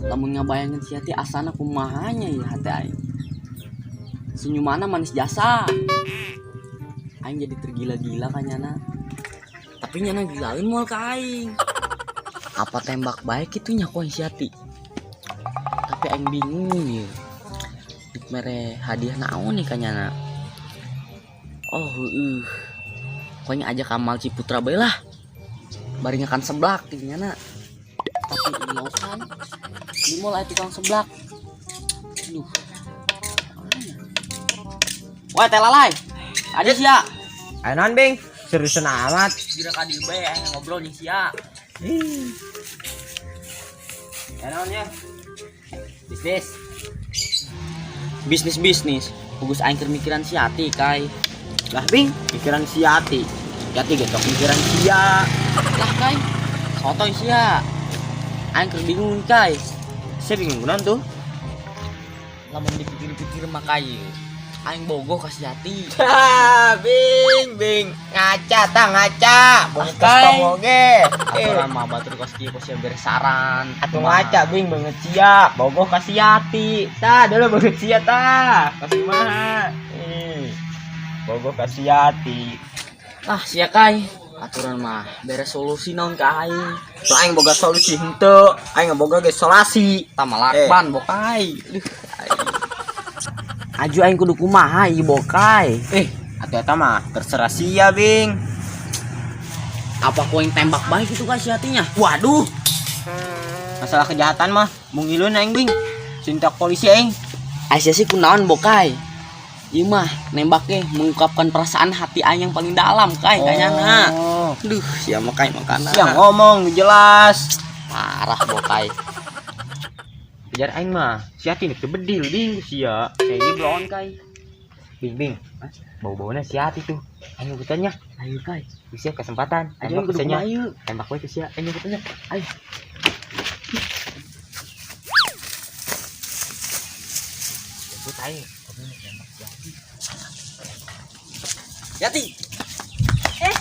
Lamun ngabayangin si Yati asana kumahanya ya hati aing. Senyumanna manis jasa. Aing jadi tergila-gila ka nyana. Tapi nyana gilain moal ka aing. Apa tembak baik itu nya ku si Yati. Tapi aing bingung ya. Dik mere hadiah naon nih ka nyana. Oh heueuh. Pokoknya aja Kamal Ciputra bae lah. Bari nyakan seblak ti nyana. Tapi ilokan di mall aya tukang seblak. Aduh. Wah, teh lalai. Ada sia. Ayo naon, Bing? Seriusan amat. Kira ka dieu bae aing ngobrol jeung sia. Ih. Ayo naon ya? Bisnis. Bisnis bisnis. Bagus aing keur mikiran si Ati kai. Lah, Bing, mikiran si Ati. Yati getok mikiran sia. Lah kai. Sotoy sia. Aing keur bingung kai. Saya bingung kunaon tuh? Lamun dipikir-pikir mah kai. Aing bogoh ka si Ati. Ha, Bing, Bing. Ngaca tah ngaca. Beungeut Kai. kostum oge. Eh, Aturan mah batur kos kieu kos bere saran. atuh ngaca Bing beungeut sia. Bogoh ka si Yati. Tah, dulu beungeut sia tah. Kasih mah. Ih. Bogoh ka si Yati. Ah sia kai. Aturan mah bere solusi naon ka aing. Tuh aing boga solusi henteu, aing boga ge solasi. Tama lakban bokai. Duh, aing. Aju aing kudu kumaha ieu bokai. Eh, atuh eta mah terserah sia, Bing. Apa ku aing tembak baik itu ka si Yatinya? Waduh. Masalah kejahatan mah mung ilun aing, Bing. Cinta polisi aing. Aisyah sih kunaon bokai. Ieu mah nembak ge mengungkapkan perasaan hati aing yang paling dalam kai kayaknya. Oh. Duh, sia mah kai makana. Sia ngomong jelas. Parah bokai. Kejar aing mah, sia teh teu bedil Bing ku sia. Kayaknya belon kai. Bing, Bing. Bau-baunya si Ati tuh. Ayo ikutannya. Ayo kai. Sia kesempatan. Ayo Tembak kudu kusanya. kumaha ieu. Tembak we ke sia. Ayo ikutannya. Ayo. Jemput aing. Yati. Eh,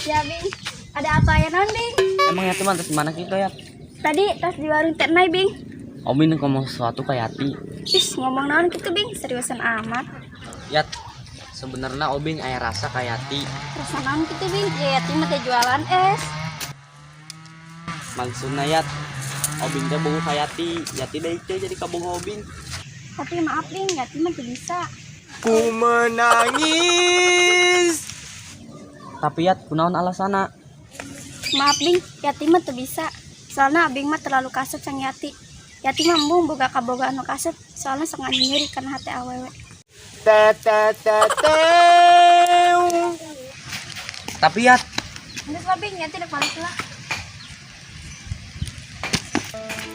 ya Bing. Ada apa ya non Bing? Emang Yati mah di mana gitu ya? Tadi tas di warung Teh Nay Bing. Omin ngomong sesuatu ke Yati. Ih, ngomong naon gitu Bing, seriusan amat. Yat, sebenarnya Obing aya rasa ka Yati. Rasa naon gitu Bing? Ya Yati mah teh jualan es. Maksudna Yat, Obing teh bogoh ka Yati. Yati deui teh jadi kabogoh Obing. Tapi maaf Bing, Yati mah teu bisa. Ku menangis. Tapi Yat, kunaon alasana? Maaf Bing, Yati mah teu bisa. Soalnya Abing mah terlalu kasep sang Yati. Yati mah embung boga kaboga anu kasep. Soalnya sok nyeri kana hati awewe. Te te te te. Tapi Yat, Geus lah Bing, Yati udah balik lah.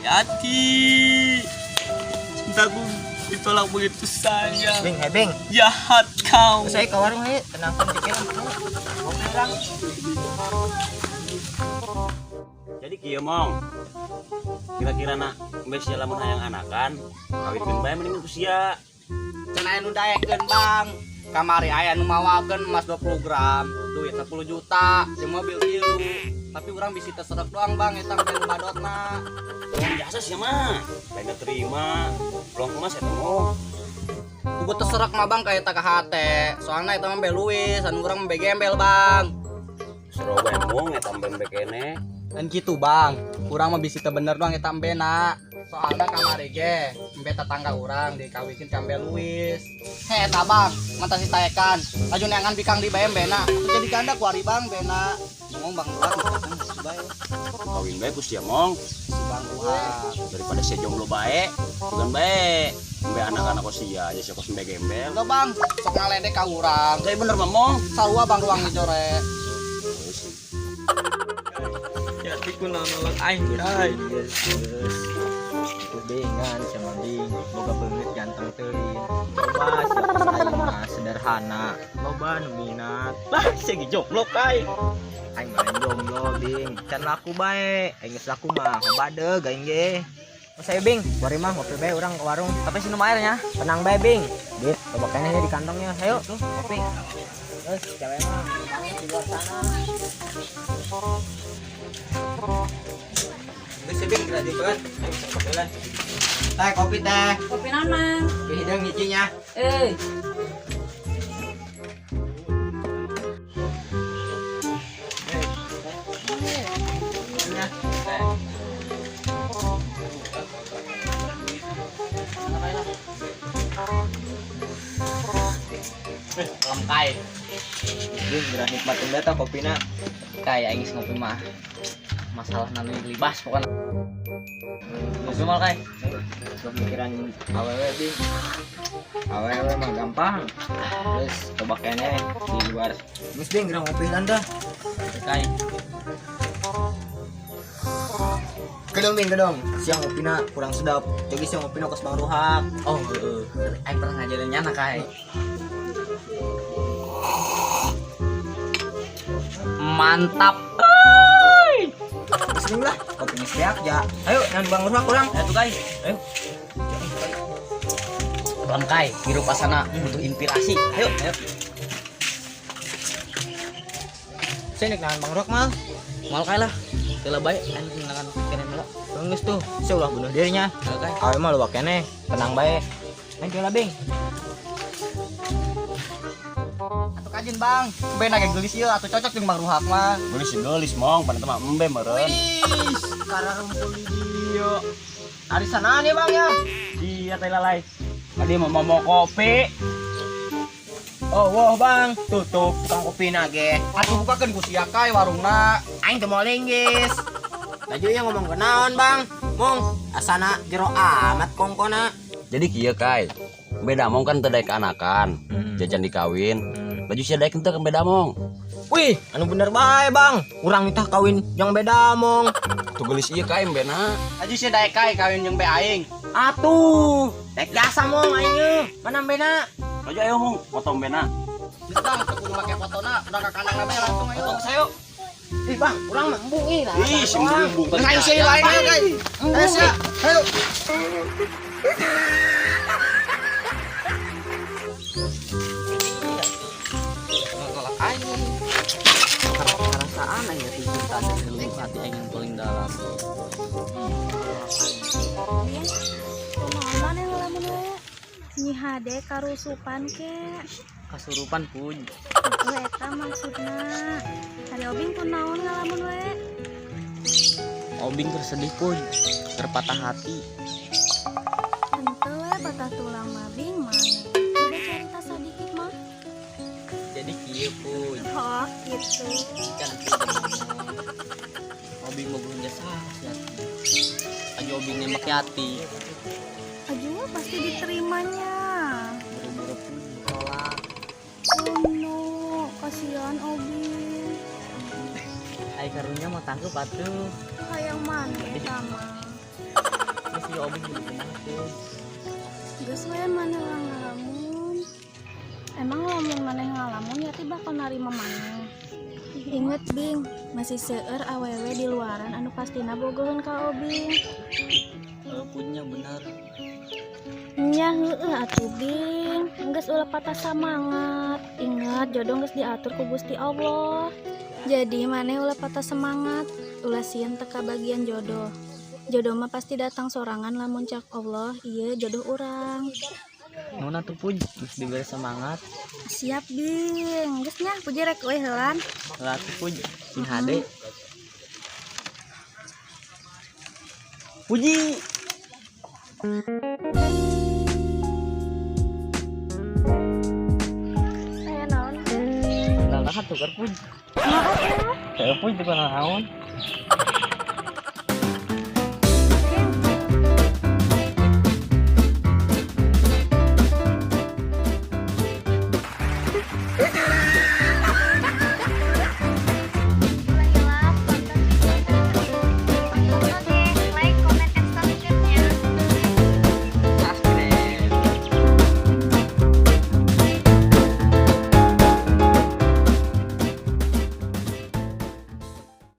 Yati, cintaku ditolak begitu saja. Bing, hey Bing. Jahat kau. Saya ke warung ayo, tenangkan pikiran. Ngopi urang. Jadi kieu mong. Kira-kira nak embe sia lamun hayang anakan, kawinkeun bae mending ku sia. Can aya nu daekeun, Bang. Kamari aya nu mawakeun emas 20 gram, duit 10 juta, jeung mobil tilu. Tapi urang bisi teu serek doang, Bang, eta teh nu badotna. Uang jasa sia mah. Lain terima. Peluang emas eta mah. Kugu teu serek mah, Bang, ka eta ka hate. Soalna eta mah be Luis, anu urang mah be gembel, Bang. Seru bae mong eta embe kene. Dan gitu, Bang. Urang mah bisi teu bener doang eta embena. Soalna kamari ge, embe tetangga urang dikawinkeun ka embe Luis. Heh eta, Bang, mata si taekan. Laju neangan bikang di bae embena. Atuh jadi ganda ku ari Bang bena. Ngomong Bang urang gitu bae. Kawin bae ku sia mong. Si Bang urang. Daripada sia jomblo bae, bukan bae. Embe anak-anak kos sia, aja sia kos embe gembel. Udah Bang, sok ngaledek ka urang. Tapi bener mah mong. Sarua Bang ruang ngejore. Yati kunaon nolak aing kai. Kubengan sama Bing, boga beungeut ganteng teuing. Coba siapa aing mah sederhana, loba nu minat. Lah, sia ge jomblo kai. Aing mah lain jomblo, Bing. Can laku bae. Aing geus laku mah badeg aing ge. Oh, saya Bing, bari mah ngopi bae urang ke warung. Tapi sinum airnya. Tenang bae, Bing. Duit loba keneh di kantongnya. Ayo, tuh, ngopi. Terus cewek mah banyak di luar sana. Geus bing geura dikeun. Teh kopi teh. Kopi naon, Mang? Kopi hideung hijinya. Eh, Nya. Teh. Lengkai. Bing geura nikmatin data kopina. Kai aing geus ngopi mah. Masalah nanu libas pokoknya. Ngopi mal kai. Pemikiran awewe bing. Awewe mah gampang. Terus coba kene di luar. Geus bing geura ngopi dah. Kai. Gedong bing gedong. Siang ngopina kurang sedap. Jadi siang ngopina kos Bang Ruhak. Oh, heeh. Aing pernah ngajarin nyana kai. Mantap. Geus bing lah, kopi geus beak ya. Ayo nang Bang Ruhak urang. Ayo tuh kai. Ayo. Belum kai, hirup asana butuh inspirasi. Ayo, ayo. Saya nek nahan Bang Ruhak mal. Mal kai lah. Teu bae aing ngeunaan pikiran heula. Geus tuh, saya ulah bunuh dirinya. Ayo kai. Awe mah luwak keneh, tenang bae. Ayo lah bing. Atuh kajin, Bang. Embe na ge geulis ieu atuh cocok jeung Bang Ruhak mah. Geulis geulis mong, pan eta mah embe meureun. Karena rumpul di dieu. Arisanaan ya Bang ya. Iya teh lalai. Tadi mau mau kopi. Oh, wah Bang, tutup tukang kopi nage. Atuh bukakeun ku sia kai warungna. Aing teu moling, guys. Laju yang ngomong kenaon, Bang. Mong, asana jero amat kongkona. Jadi kieu kai. Beda mong kan teu daek anakan, jajan dikawin. Laju sia daek henteu ka beda mong. Wih, anu bener bae, Bang. Urang nitah kawin yang beda, Mong. Tuh geulis ieu kai embena. Aju sia daek kai kawin jeung be aing. Atuh, daek jasa mong aing ye. Mana bena? Laju ayo mong, potong bena. Geus Bang, teu kudu make fotona, urang ka kandangna bae langsung ayo. Potong sayo. Ih, Bang, urang mah embung ih lah. Ih, si embung Geus ayo sia lain ayo kai. Ayo sia. Ayo. Nolak aing. Perasaan aing jatuh cinta dari lubuk hati aing yang paling dalam. Bing, kumaha maneh ngalamun we? Nyi hade karusupan ke. Kasurupan puj. Atuh eta maksudna. Ari Obing kunaon ngalamun we? Obing tersedih puj, terpatah hati. Henteu we patah tulang mah Bing mana. Coba cerita sedikit mah. Jadi kieu puj. Oh, gitu. Kan Obing mau belum jasa si Yati. Aja Obing nembak Yati. Aju pasti diterimanya. Buru-buru puj ditolak. Oh no, kasihan Obing. Ai karunya mau tangkep atuh. Hayang mana sama. Terus si Obing kudu kumaha puj. Geus we maneh ulah ngalamun. Emang lamun maneh ngalamun Yati bakal narima maneh. Ingat Bing, masih seueur awewe di luaran anu pastina bogoheun ka Obing. Punya bener. Nya heueuh atuh Bing, geus ulah patah semangat. Ingat jodoh geus diatur ku Gusti Allah. Jadi maneh ulah patah semangat, ulah sieun teu kabagian jodoh. Jodoh mah pasti datang sorangan lamun cak Allah, ieu jodoh urang. Nona tuh puj, geus diberi semangat. Siap Bing, geus nya puji rek euy heulan. Lah tuh puj, sing hade. Puji. Aya naon? Lah lah tuh puj. Maaf ya. Teu puj teu naon.